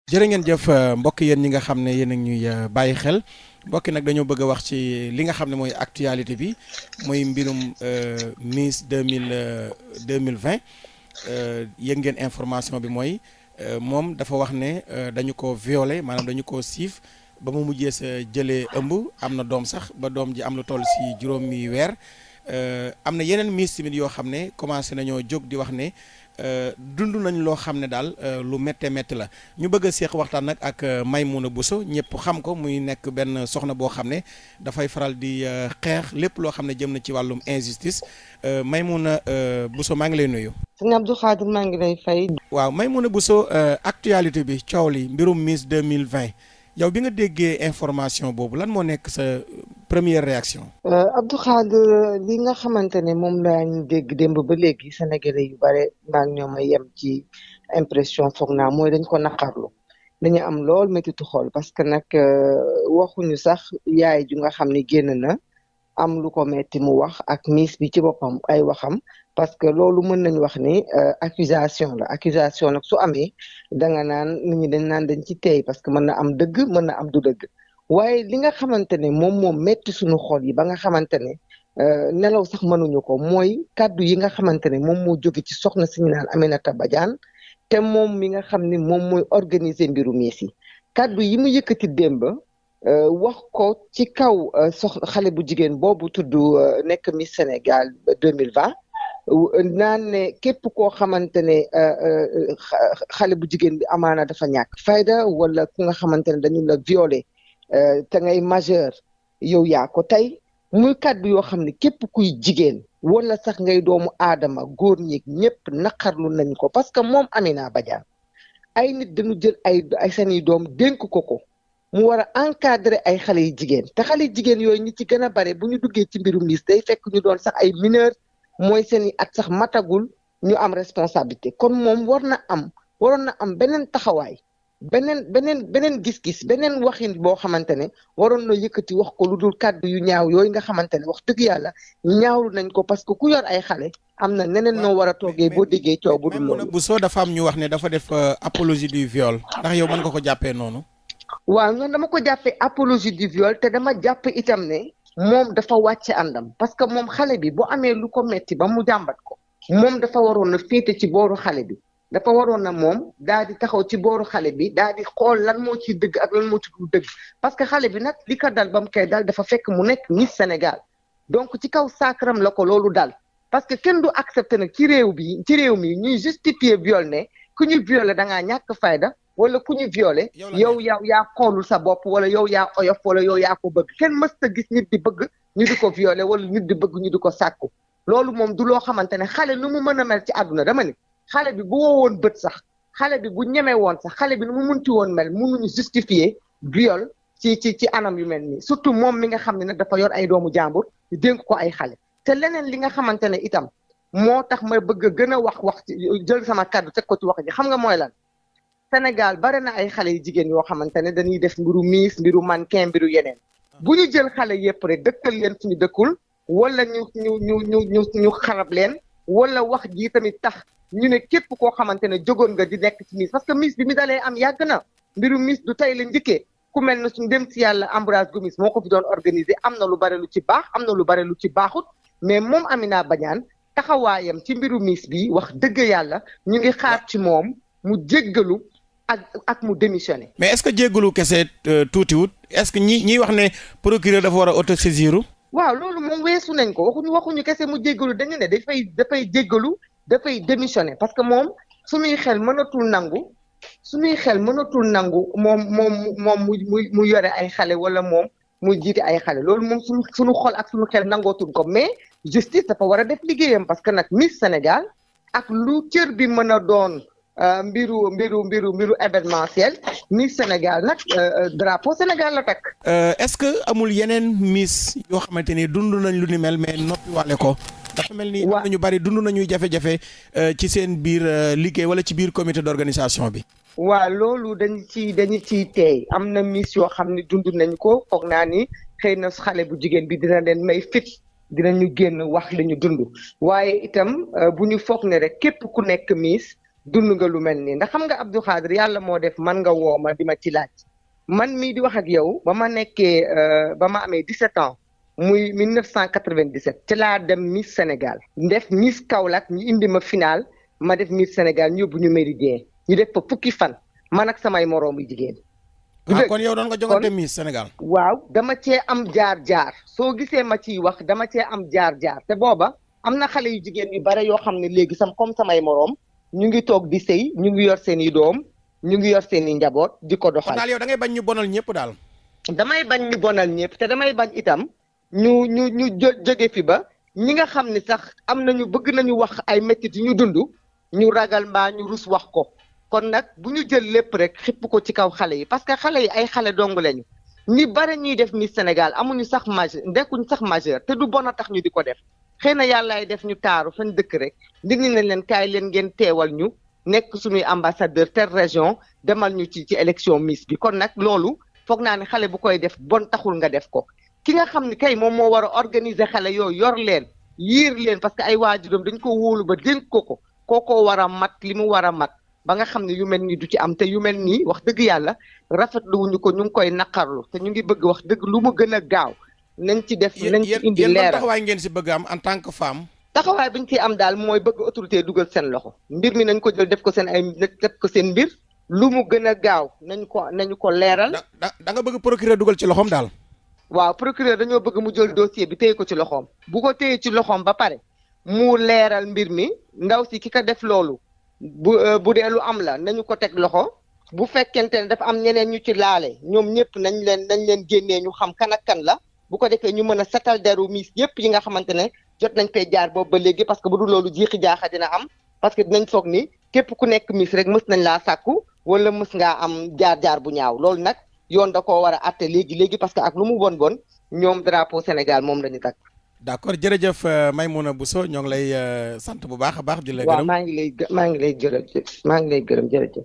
jërë ngeen jëf mbokk yéen ñi nga xam ne yéen a ñuy bàyyi xel mbokki nag dañoo bëgg a wax ci li nga xam ne mooy actualité bi mooy mbirum Miss 2020 yëg ngeen information bi mooy moom dafa wax ne dañu ko violé maanaam dañu ko siif ba mu mujjee sa jëlee ëmb am na doom sax ba doom ji am lu toll si juróomi weer am na yeneen Miss tamit yoo xam ne commencé nañoo jóg di wax ne dund nañ loo xam ne daal lu méttee métti la ñu bëgg a seeq waxtaan nag ak Maimouna Bousso ñëpp xam ko muy nekk benn soxna boo xam ne dafay faral di xeex lépp loo xam ne jëm na ci wàllum injustice Maimouna Bousso maa ngi lay nuyu. sëñ Abdou Khadir maa ngi lay fay. waaw Maimouna Bousso actualité bi coow li mbirum Miss 2020 yow bi nga déggee information boobu lan moo nekk sa première réaction. Abdou Khadir li nga xamante ne moom lañ dégg démb ba léegi sénégalais yu bare maa ngi ñoom a yem ci impression foog naa mooy dañ ko naqarlu dañu am lool méttitu xool parce que nag waxuñu sax yaay ju nga xam ne génn na am lu ko metti mu wax ak Miss bi ci boppam ay waxam parce que loolu mën nañu wax ni accusation la accusation nag su amee danga naan nit ñi dañ naan dañ ci teey parce que mën na am dëgg mën na am du dëgg waaye li nga xamante ne moom metti suñu xol yi ba nga xamante ne nelaw sax mënuñu ko mooy kàddu yi nga xamante ne moom moo jóge ci soxna si ñu naan Aminata Badiane te moom mi nga xam ne moom mooy organiser mbiru Miss yi kàddu yi mu yëkkati démb wax ko ci kaw xale bu jigéen boobu tudd nekk Miss Sénégal 2020 naan ne képp koo xamante ne xale bu jigéen bi amaana dafa ñàkk fayda wala ku nga xamante ne dañu la violé te ngay majeur yow yaa ko tey muy kàddu yoo xam ne képp kuy jigéen wala sax ngay doomu aadama góor ñi ñëpp naqarlu nañ ko parce que moom Amina Badiane ay nit dañu jël ay seeni doom dénk ko mu war a encadrer ay xale yu jigéen te xale yu jigéen yooyu ñi ci gën a bare bu ñu duggee ci mbirum Miss day fekk ñu doon sax ay mineur mooy seeni at sax matagul ñu am responsabilité kon moom waroon na am beneen taxawaay beneen gis-gis beneen waxin boo xamante ne waroon na yëkkati wax ko lu dul kàddu yu ñaaw yooyu nga xamante ne wax dëgg yàlla ñaawlu nañ ko parce que ku yor ay xale am na neneen noo war a toogee boo déggee coow bu dul loolu. bu soo dafa am ñu wax ne dafa def apologie du viol ndax yow mën nga ko jàppee noonu. waaw man dama ko jàppee apologie du viol te dama jàpp itam ne moom dafa wàcce àndam parce que moom xale bi bu amee lu ko metti ba mu jàmbat ko moom dafa waroon na féete ci booru xale bi dafa waroon na moom daal di taxaw ci booru xale bi daal di xool lan moo ci dëgg ak lan moo ci dul dëgg parce que xale bi nag li ko dal ba mu koy dal dafa fekk mu nekk Miss Sénégal donc ci kaw saakaram la ko loolu dal parce que kenn du accepté nag ci réew mi ñuy justifier viol ne ku ñu violé da ngaa ñàkk fayda wala ku ñu violé yow yaa xoolul sa bopp wala yow yaa oyof wala yow yaa ko bëgg kenn mës ta gis nit di bëgg ñu di ko violé wala nit di bëgg ñu di ko sàkku loolu moom du loo xamante ne xale nu mu mën a mel ci àdduna dama ni xale bi bu woowoon bët sax xale bi bu ñeme woon sax xale bi nu mu munti woon mel mënuñu justifier viol ci anam yu mel nii surtout moom mi nga xam ne nag dafa yor ay doomu jàmbur ñu dénk ko ay xale te leneen li nga xamante ne itam moo tax ma bëgg a gën a wax jël sama kàddu teg ko ci wax ji xam nga mooy lan Sénégal bare na ay xale yu jigéen yoo xamante ne dañuy def mbiru Miss mbiru mannequin mbiru yeneen bu ñu jël xale yépp rek dëkkal leen suñu dëkkul wala ñu xarab leen wala wax ji tamit tax ñu ne képp koo xamante ne jógoon nga di nekk ci Miss parce que Miss bi mi dalee am yàgg na mbiru Miss du tey la njëkkee ku mel na suñu dem si yàlla Ambroise Gomis moo ko fi doon organiser am na lu bare lu ci baax am na lu bare lu ci baaxut mais moom Amina Badiane taxawaayam ci mbiru Miss bi wax dëgg yàlla ñu ngi xaar ci moom mu jéggalu ak mu démissionné. mais est-ce que jéggalu kese tuutiwut est-ce que ñiy wax ne procureur dafa war a autosaisiru. waaw loolu moom weesu nañ ko waxuñu kese mu jéggalu dañu ne dafay jéggalu dafay démissionné parce que moom suñuy xel mënatul nangu moom mu yore ay xale wala moom muy jiite ay xale loolu moom suñu xol ak suñu xel nangootul ko mais justice dafa war a def liggéeyam parce que nag Miss Sénégal ak lu cër bi mën a doon mbiru événementiel Miss Sénégal nag drapeau Sénégal la takk. est-ce que amul yeneen Miss yoo xamante ni dund nañ lu ni mel mais noppiwaale ko. dafa mel ni am na ñu bari dund nañuy jafe-jafe ci seen biir liggéey wala ci biir comité d'organisation bi. waaw loolu dañu ciy teey am na Miss yoo xam ne dund nañ ko foog naa ni xëy na xale bu jigéen bi dina leen may fit dinañu génn wax li ñu dund waaye itam bu ñu foog ne rek képp ku nekk Miss dund nga lu mel nii ndax xam nga Abdou Khadre yàlla moo def man nga woo ma di ma ci laaj man mii di wax ak yow ba ma nekkee ba ma amee 17 ans muy 1997 ci laa dem Miss Sénégal def Miss Kaolack ñu indi ma final ma def Miss Sénégal ñu yóbbu ñu Méridien ñu def fa fukki fan man ak samay moroomu jigéen. kon yow doon nga jogante Miss Sénégal. waaw dama cee am jaar-jaar soo gisee ma ciy wax dama cee am jaar-jaar te booba am na xale yu jigéen yu bare yoo xam ne léegi comme samay moroom ñu ngi toog di sëy ñu ngi yor seen i doom ñu ngi yor seen i njaboot di ko doxal. kon daal yow da ngay bañ ñu bonal ñëpp daal. damay bañ ñu bonal ñëpp te damay bañ itam ñu jóge fi ba ñi nga xam ne sax am nañu bëgg nañu wax ay métit yu ñu dund ñu ragal mbaa ñu rus wax ko kon nag bu ñu jël lépp rek xipp ko ci kaw xale yi parce que xale yi ay xale dong lañu ñi bare ñuy def Miss Sénégal amuñu sax majeur ndekkuñ sax majeur te du bon a tax ñu di ko def xëy na yàllaay def ñu taaru fañ dëkk rek ndig nañ leen kaay leen ngeen teewal ñu nekk suñuy ambassadeur telle région demal ñu ci élection Miss bi kon nag loolu foog naa ne xale bu koy def bon taxul nga def ko ki nga xam ne kay moom moo war a organiser xale yooyu yor leen yiir leen parce que ay waajuram dañ ko wóolu ba dénk ko kookoo war a mat li mu war a mat ba nga xam ne yu mel nii du ci am te yu mel nii wax dëgg yàlla rafetluwuñu ko ñu ngi koy naqarlu te ñu ngi bëgg wax dëgg lu mu gën a gaaw nañ ci def nañ ci indi leeral yéen taxawaay ngeen si bëgg am en tant que femme. taxawaay bi ñu ciy am daal mooy bëgg autorité dugal seen loxo mbir mi nañ ko jël def ko seen def ko seen mbir lu mu gën a gaaw nañu ko leeral. da nga bëgg procureur dugal ci loxoom daal. waaw procureur dañoo bëgg mu jël dossier bi téye ko ci loxoom bu ko téye ci loxoom ba pare mu leeral mbir mi ndaw si ki ko def loolu bu dee lu am la nañu ko teg loxo bu fekkente ne dafa am ñeneen ñu ci laale ñoom ñëpp nañ leen génnee ñu xam kan ak kan la bu ko defee ñu mën a setal deru Miss yëpp yi nga xamante ne jot nañ koy jaar boobu ba léegi parce que bu dul loolu jiixi jaaxa dina am parce que dinañ foog ni képp ku nekk Miss rek mës nañ laa sàkku wala mës ngaa am jaar-jaar bu ñaaw loolu nag yoon da koo war a àtte léegi parce que ak lu mu bon ñoom drapeau Sénégal moom la ñu takk. d'accord jërëjëf Maimouna Bousso ñoo ngi lay sant bu baax a baax. di la gërëm waaw maa ngi lay gërëm jërëjëf.